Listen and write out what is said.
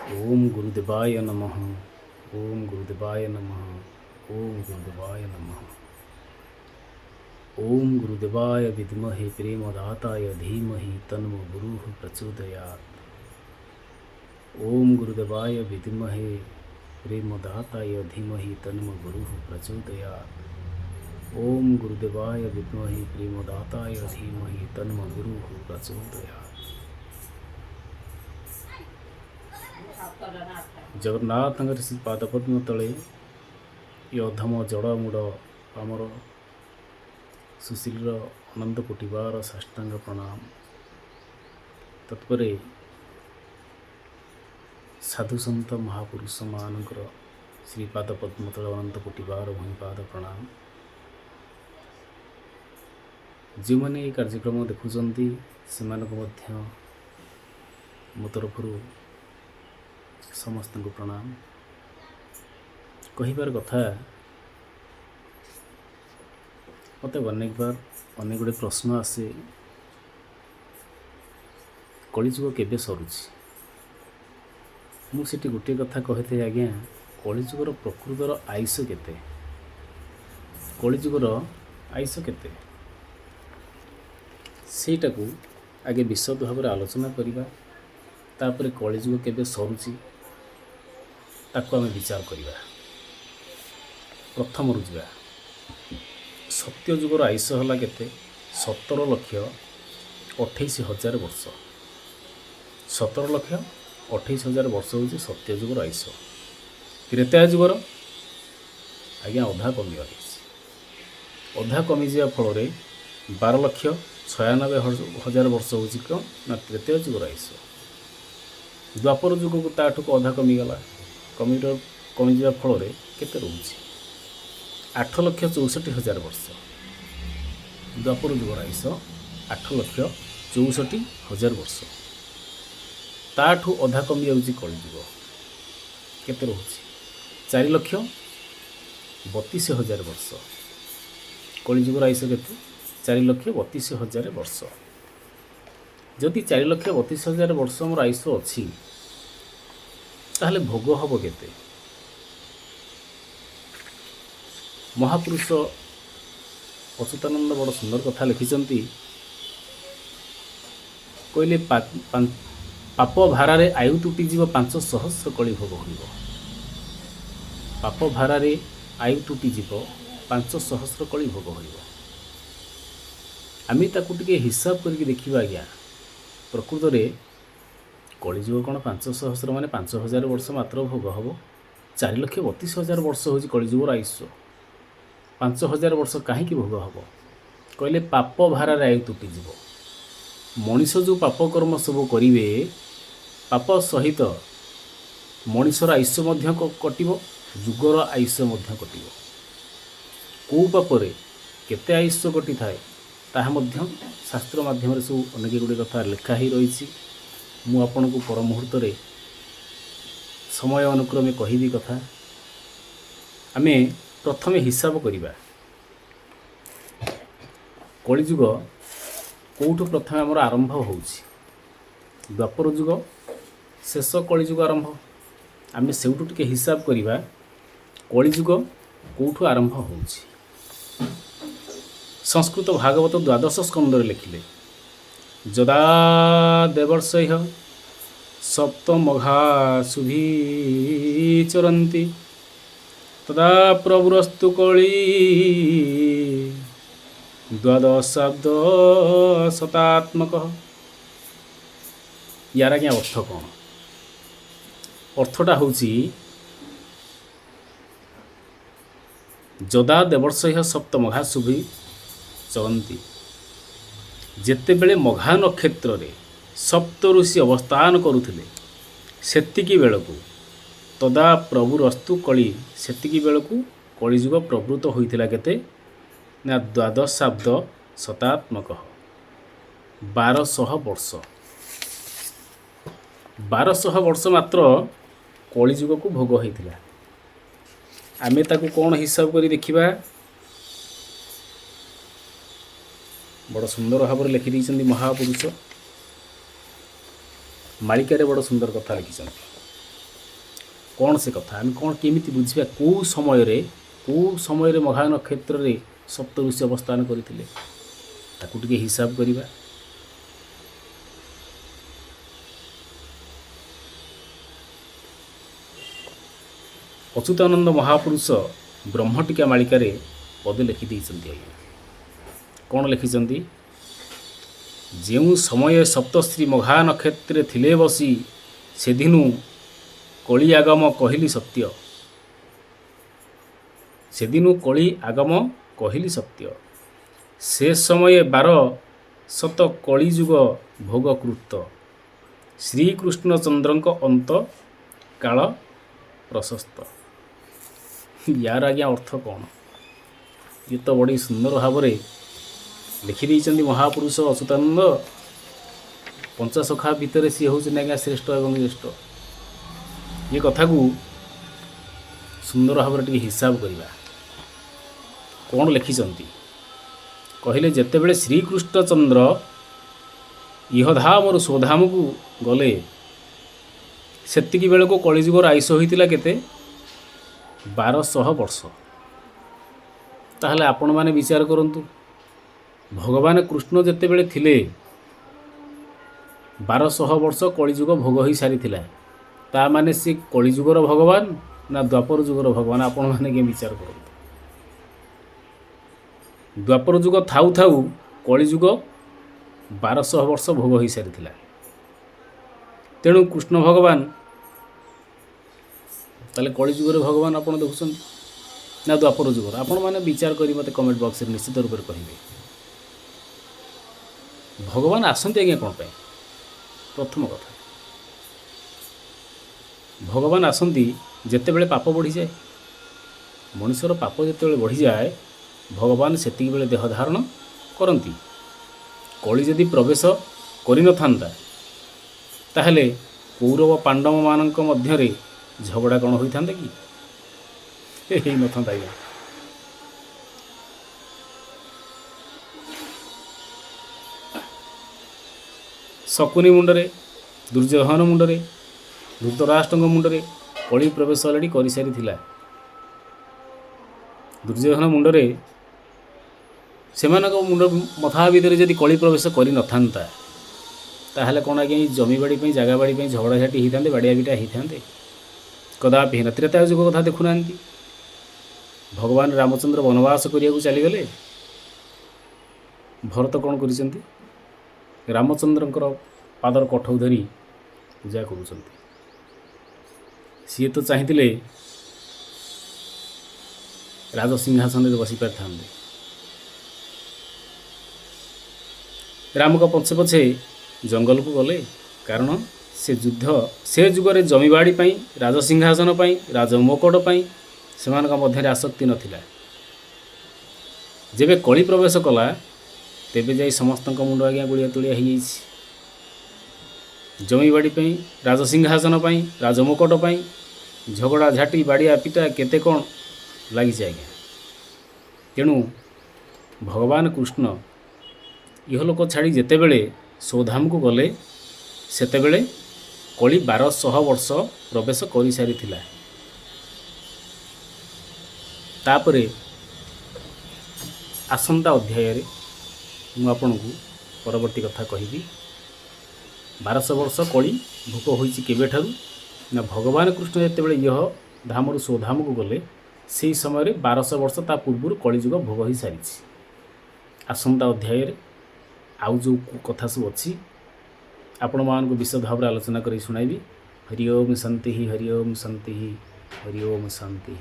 ଓମ୍ ଗୁରୁଦେବାୟ ନମଃ, ଓମ୍ ଗୁରୁଦେବାୟ ନମଃ, ଓମ୍ ଗୁରୁଦେବାୟ ନମଃ। ଓମ୍ ଗୁରୁଦେବାୟ ବିଦ୍ମହେ ପ୍ରେମଦାତାୟ ଧୀମହି ତନ୍ନୋ ଗୁରୁଃ ପ୍ରଚୋଦୟାତ୍। ଓମ୍ ଗୁରୁଦେବାୟ ବିଦ୍ମହେ ପ୍ରେମଦାତାୟ ଧୀମହି ତନ୍ନୋ ଗୁରୁଃ ପ୍ରଚୋଦୟାତ୍। ଓମ୍ ଗୁରୁଦେବାୟ ବିଦ୍ମହେ ପ୍ରେମଦାତାୟ ଧୀମହି ତନ୍ନୋ ଗୁରୁଃ ପ୍ରଚୋଦୟାତ୍। ଜଗନ୍ନାଥଙ୍କର ଶ୍ରୀ ପାଦପଦ୍ମ ତଳେ ଏ ଅଧମ ଜଡ଼ ମୁଡ଼ ଆମର ସୁଶୀଲର ଅନନ୍ତ କୋଟିବାର ସାଷ୍ଟାଙ୍ଗ ପ୍ରଣାମ। ତତ୍ପରେ ସାଧୁସନ୍ଥ ମହାପୁରୁଷମାନଙ୍କର ଶ୍ରୀପାଦ ପଦ୍ମ ତଳେ ଅନନ୍ତ କୋଟିବାର ଭୂମିପାଦ ପ୍ରଣାମ। ଯେଉଁମାନେ ଏହି କାର୍ଯ୍ୟକ୍ରମ ଦେଖୁଛନ୍ତି, ସେମାନଙ୍କୁ ମଧ୍ୟ ମୋ ତରଫରୁ ସମସ୍ତଙ୍କୁ ପ୍ରଣାମ। କହିବାର କଥା, ମୋତେ ଅନେକ ବାର ଅନେକ ଗୁଡ଼ିଏ ପ୍ରଶ୍ନ ଆସେ, କଳିଯୁଗ କେବେ ସରୁଛି? ମୁଁ ସେଠି ଗୋଟିଏ କଥା କହିଥାଏ, ଆଜ୍ଞା, କଳିଯୁଗର ପ୍ରକୃତର ଆୟୁଷ କେତେ? କଳିଯୁଗର ଆୟୁଷ କେତେ, ସେଇଟାକୁ ଆଗେ ବିଶଦ ଭାବରେ ଆଲୋଚନା କରିବା। ତାପରେ କଳିଯୁଗ କେବେ ସରୁଛି, ତାକୁ ଆମେ ବିଚାର କରିବା। ପ୍ରଥମରୁ ଯିବା। ସତ୍ୟ ଯୁଗର ଆୟୁଷ ହେଲା କେତେ? 17,28,000 ବର୍ଷ। 17,28,000 ବର୍ଷ ହେଉଛି ସତ୍ୟ ଯୁଗର ଆୟୁଷ। ତ୍ରେତୟା ଯୁଗର ଆଜ୍ଞା ଅଧା କମିଯାଇଛି। ଅଧା କମିଯିବା ଫଳରେ 12,96,000 ବର୍ଷ ହେଉଛି କ'ଣ ନା ତ୍ରେତୟା ଯୁଗର ଆୟୁଷ। ଦ୍ୱାପର ଯୁଗକୁ ତାଠୁକୁ ଅଧା କମିଗଲା। କମିଯିବା ଫଳରେ କେତେ ରହୁଛି? 8,64,000 ବର୍ଷ। ଦ୍ୱାପର ଯୁଗର ଆୟୁଷ 8,64,000 ବର୍ଷ। ତାଠୁ ଅଧା କମିଯାଉଛି କଳିଯୁଗ। କେତେ ରହୁଛି? 4,32,000 ବର୍ଷ। କଳିଯୁଗର ଆୟୁଷ କେତେ? 4,32,000 ବର୍ଷ। ଯଦି 4,32,000 ବର୍ଷ ଆମର ଆୟୁଷ ଅଛି, ତାହେଲେ ଭୋଗ ହେବ କେତେ? ମହାପୁରୁଷ ଅଚ୍ୟୁତାନନ୍ଦ ବଡ଼ ସୁନ୍ଦର କଥା ଲେଖିଛନ୍ତି। କହିଲେ, ପାପ ଭାରାରେ ଆୟୁ ତୁଟିଯିବ, 5 ସହସ୍ର କଳି ଭୋଗ ହୋଇବ। ପାପ ଭାରାରେ ଆୟୁ ତୁଟିଯିବ, 5 ସହସ୍ର କଳି ଭୋଗ ହୋଇବ। ଆମେ ତାକୁ ଟିକେ ହିସାବ କରିକି ଦେଖିବା ଆଜ୍ଞା। ପ୍ରକୃତରେ କଳିଯୁଗ କ'ଣ 5 ସହସ୍ର ମାନେ 5000 ବର୍ଷ ମାତ୍ର ଭୋଗ ହେବ? 4,32,000 ବର୍ଷ ହେଉଛି କଳିଯୁଗର ଆୟୁଷ। 5000 ବର୍ଷ କାହିଁକି ଭୋଗ ହେବ? କହିଲେ, ପାପ ଭାରାରେ ଆୟୁ ତୁଟିଯିବ। ମଣିଷ ଯେଉଁ ପାପ କର୍ମ ସବୁ କରିବେ, ପାପ ସହିତ ମଣିଷର ଆୟୁଷ ମଧ୍ୟ କଟିବ, ଯୁଗର ଆୟୁଷ ମଧ୍ୟ କଟିବ। କେଉଁ ପାପରେ କେତେ ଆୟୁଷ କଟିଥାଏ, ତାହା ମଧ୍ୟ ଶାସ୍ତ୍ର ମାଧ୍ୟମରେ ସବୁ ଅନେକ ଗୁଡ଼ିଏ କଥା ଲେଖା ହେଇ ରହିଛି। ମୁଁ ଆପଣଙ୍କୁ ପର ମୁହୂର୍ତ୍ତରେ ସମୟ ଅନୁକ୍ରମେ କହିବି କଥା। ଆମେ ପ୍ରଥମେ ହିସାବ କରିବା, କଳିଯୁଗ କେଉଁଠୁ ପ୍ରଥମେ ଆମର ଆରମ୍ଭ ହେଉଛି। ଦ୍ୱାପର ଯୁଗ ଶେଷ, କଳିଯୁଗ ଆରମ୍ଭ। ଆମେ ସେଇଠୁ ଟିକେ ହିସାବ କରିବା, କଳିଯୁଗ କେଉଁଠୁ ଆରମ୍ଭ ହେଉଛି। ସଂସ୍କୃତ ଭାଗବତ ଦ୍ୱାଦଶ ସ୍କନ୍ଧରେ ଲେଖିଲେ, ଯଦା ଦେବର୍ଷୟ ସପ୍ତମଘା ଶୁଭିଚରନ୍ତି ତଦା ପ୍ରଭୁରସ୍ତୁ କଳି ଦ୍ୱାଦଶାବ୍ଦ ଶତାତ୍ମକ। ୟାର ଆଜ୍ଞା ଅର୍ଥ କ'ଣ? ଅର୍ଥଟା ହେଉଛି, ଯଦା ଦେବର୍ଷୟ ସପ୍ତମଘା ଶୁଭି ଚରନ୍ତି, ଯେତେବେଳେ ମଘା ନକ୍ଷତ୍ରରେ ସପ୍ତ ଋଷି ଅବସ୍ଥାନ କରୁଥିଲେ, ସେତିକି ବେଳକୁ ତଦା ପ୍ରଭୁରସ୍ତୁ କଳି, ସେତିକି ବେଳକୁ କଳିଯୁଗ ପ୍ରବୃତ୍ତ ହୋଇଥିଲା। କେତେ ନା ଦ୍ୱାଦଶାବ୍ଦ ଶତାତ୍ମକ, 1200 ବର୍ଷ। 1200 ବର୍ଷ ମାତ୍ର କଳିଯୁଗକୁ ଭୋଗ ହୋଇଥିଲା। ଆମେ ତାକୁ କ'ଣ ହିସାବ କରି ଦେଖିବା। ବଡ଼ ସୁନ୍ଦର ଭାବରେ ଲେଖିଦେଇଛନ୍ତି ମହାପୁରୁଷ। ମାଳିକାରେ ବଡ଼ ସୁନ୍ଦର କଥା ଲେଖିଛନ୍ତି। କ'ଣ ସେ କଥା ଆମେ କ'ଣ କେମିତି ବୁଝିବା? କେଉଁ ସମୟରେ ମଘା ନକ୍ଷତ୍ରରେ ସପ୍ତଋଷି ଅବସ୍ଥାନ କରିଥିଲେ, ତାକୁ ଟିକେ ହିସାବ କରିବା। ଅଚ୍ୟୁତାନନ୍ଦ ମହାପୁରୁଷ ବ୍ରହ୍ମଟିକା ମାଳିକାରେ ପଦେ ଲେଖିଦେଇଛନ୍ତି ଆଜ୍ଞା। କ'ଣ ଲେଖିଛନ୍ତି? ଯେଉଁ ସମୟ ସପ୍ତଶ୍ରୀ ମଘା ନକ୍ଷତ୍ରେ ଥିଲେ ବସି, ସେଦିନୁ କଳି ଆଗମ କହିଲି ସତ୍ୟ। ସେଦିନୁ କଳି ଆଗମ କହିଲି ସତ୍ୟ। ସେ ସମୟେ 1200 କଳିଯୁଗ ଭୋଗକୃତ, ଶ୍ରୀକୃଷ୍ଣଚନ୍ଦ୍ରଙ୍କ ଅନ୍ତ କାଳ ପ୍ରଶସ୍ତ। ୟାର ଆଜ୍ଞା ଅର୍ଥ କ'ଣ? ଇଏ ତ ବଡ଼ି ସୁନ୍ଦର ଭାବରେ ଲେଖିଦେଇଛନ୍ତି ମହାପୁରୁଷ ଅଚ୍ୟୁତାନନ୍ଦ। ପଞ୍ଚସଖା ଭିତରେ ସିଏ ହେଉଛନ୍ତି ଆଜ୍ଞା ଶ୍ରେଷ୍ଠ ଏବଂ ଜ୍ୟେଷ୍ଠ। ଇଏ କଥାକୁ ସୁନ୍ଦର ଭାବରେ ଟିକେ ହିସାବ କରିବା। କ'ଣ ଲେଖିଛନ୍ତି କହିଲେ, ଯେତେବେଳେ ଶ୍ରୀକୃଷ୍ଣଚନ୍ଦ୍ର ଇହଧାମରୁ ସ୍ୱଧାମକୁ ଗଲେ, ସେତିକି ବେଳକୁ କଳିଯୁଗର ଆୟୁଷ ହୋଇଥିଲା କେତେ? 1200 ବର୍ଷ। ତାହେଲେ ଆପଣମାନେ ବିଚାର କରନ୍ତୁ, ଭଗବାନ କୃଷ୍ଣ ଯେତେବେଳେ ଥିଲେ, 1200 ବର୍ଷ କଳିଯୁଗ ଭୋଗ ହୋଇସାରିଥିଲା। ତା ମାନେ ସେ କଳିଯୁଗର ଭଗବାନ ନା ଦ୍ୱାପର ଯୁଗର ଭଗବାନ? ଆପଣମାନେ କିଏ ବିଚାର କରନ୍ତୁ। ଦ୍ୱାପର ଯୁଗ ଥାଉ ଥାଉ କଳିଯୁଗ 1200 ବର୍ଷ ଭୋଗ ହୋଇସାରିଥିଲା। ତେଣୁ କୃଷ୍ଣ ଭଗବାନ ତାହେଲେ କଳିଯୁଗରେ ଭଗବାନ ଆପଣ ଦେଖୁଛନ୍ତି ନା ଦ୍ୱାପର ଯୁଗର? ଆପଣମାନେ ବିଚାର କରି ମୋତେ କମେଣ୍ଟ ବକ୍ସରେ ନିଶ୍ଚିତ ରୂପରେ କହିବେ। ଭଗବାନ ଆସନ୍ତି ଆଜ୍ଞା କ'ଣ ପାଇଁ? ପ୍ରଥମ କଥା, ଭଗବାନ ଆସନ୍ତି ଯେତେବେଳେ ପାପ ବଢ଼ିଯାଏ। ମଣିଷର ପାପ ଯେତେବେଳେ ବଢ଼ିଯାଏ, ଭଗବାନ ସେତିକି ବେଳେ ଦେହ ଧାରଣ କରନ୍ତି। କଳି ଯଦି ପ୍ରବେଶ କରିନଥାନ୍ତା, ତାହେଲେ କୌରବ ପାଣ୍ଡବମାନଙ୍କ ମଧ୍ୟରେ ଝଗଡ଼ା କ'ଣ ହୋଇଥାନ୍ତା କି? ହେଇନଥାନ୍ତା ଆଜ୍ଞା। ଶକୁନି ମୁଣ୍ଡରେ, ଦୁର୍ଯ୍ୟୋଧନ ମୁଣ୍ଡରେ, ଧୃତରାଷ୍ଟ୍ରଙ୍କ ମୁଣ୍ଡରେ କଳି ପ୍ରବେଶ ଅଲରେଡ଼ି କରିସାରିଥିଲା। ଦୁର୍ଯ୍ୟୋଧନ ମୁଣ୍ଡରେ, ସେମାନଙ୍କ ମୁଣ୍ଡ ମଥା ଭିତରେ ଯଦି କଳି ପ୍ରବେଶ କରିନଥାନ୍ତା, ତାହେଲେ କ'ଣ ଆଜ୍ଞା ଏଇ ଜମିବାଡ଼ି ପାଇଁ, ଜାଗା ବାଡ଼ି ପାଇଁ ଝଗଡ଼ାଝାଟି ହେଇଥାନ୍ତେ, ବାଡ଼ିଆ ପିଟା ହେଇଥାନ୍ତେ? କଦାପି ହେଇନ। ତ୍ରେତୟା ଯୁଗ କଥା ଦେଖୁନାହାନ୍ତି, ଭଗବାନ ରାମଚନ୍ଦ୍ର ବନବାସ କରିବାକୁ ଚାଲିଗଲେ। ଭରତ କ'ଣ କରିଛନ୍ତି? ରାମଚନ୍ଦ୍ରଙ୍କର ପାଦର କଠଉ ଧରି ପୂଜା କରୁଛନ୍ତି। ସିଏ ତ ଚାହିଁଥିଲେ ରାଜସିଂହାସନରେ ବସି ପାରିଥାନ୍ତେ। ରାମଙ୍କ ପଛେ ପଛେ ଜଙ୍ଗଲକୁ ଗଲେ। କାରଣ ସେ ଯୁଦ୍ଧ, ସେ ଯୁଗରେ ଜମିବାଡ଼ି ପାଇଁ, ରାଜସିଂହାସନ ପାଇଁ, ରାଜମୁକୁଟ ପାଇଁ ସେମାନଙ୍କ ମଧ୍ୟରେ ଆସକ୍ତି ନଥିଲା। ଯେବେ କଳି ପ୍ରବେଶ କଲା, ତେବେ ଯାଇ ସମସ୍ତଙ୍କ ମୁଣ୍ଡ ଆଜ୍ଞା ଗୁଳିଆ ତୁଳିଆ ହେଇଯାଇଛି। ଜମିବାଡ଼ି ପାଇଁ, ରାଜସିଂହାସନ ପାଇଁ, ରାଜମୁକୁଟ ପାଇଁ ଝଗଡ଼ା ଝାଟି, ବାଡ଼ିଆ ପିଟା, କେତେ କ'ଣ ଲାଗିଛି ଆଜ୍ଞା। ତେଣୁ ଭଗବାନ କୃଷ୍ଣ ଇହଲୋକ ଛାଡ଼ି ଯେତେବେଳେ ସ୍ୱଧାମକୁ ଗଲେ, ସେତେବେଳେ କଳି 1200 ବର୍ଷ ପ୍ରବେଶ କରିସାରିଥିଲା। ତାପରେ ଆସନ୍ତା ଅଧ୍ୟାୟରେ ମୁଁ ଆପଣଙ୍କୁ ପରବର୍ତ୍ତୀ କଥା କହିବି। 1200 ବର୍ଷ କଳି ଭୋଗ ହୋଇଛି କେବେଠାରୁ ନା, ଭଗବାନ କୃଷ୍ଣ ଯେତେବେଳେ ଇହ ଧାମରୁ ସ୍ୱଧାମକୁ ଗଲେ, ସେହି ସମୟରେ 1200 ବର୍ଷ ତା ପୂର୍ବରୁ କଳିଯୁଗ ଭୋଗ ହୋଇସାରିଛି। ଆସନ୍ତା ଅଧ୍ୟାୟରେ ଆଉ ଯେଉଁ କଥା ସବୁ ଅଛି, ଆପଣମାନଙ୍କୁ ବିଶଦ ଭାବରେ ଆଲୋଚନା କରି ଶୁଣାଇବି। ହରି ଓମ୍ ଶାନ୍ତି, ହରି ଓମ୍ ଶାନ୍ତି, ହରି ଓମ୍ ଶାନ୍ତି।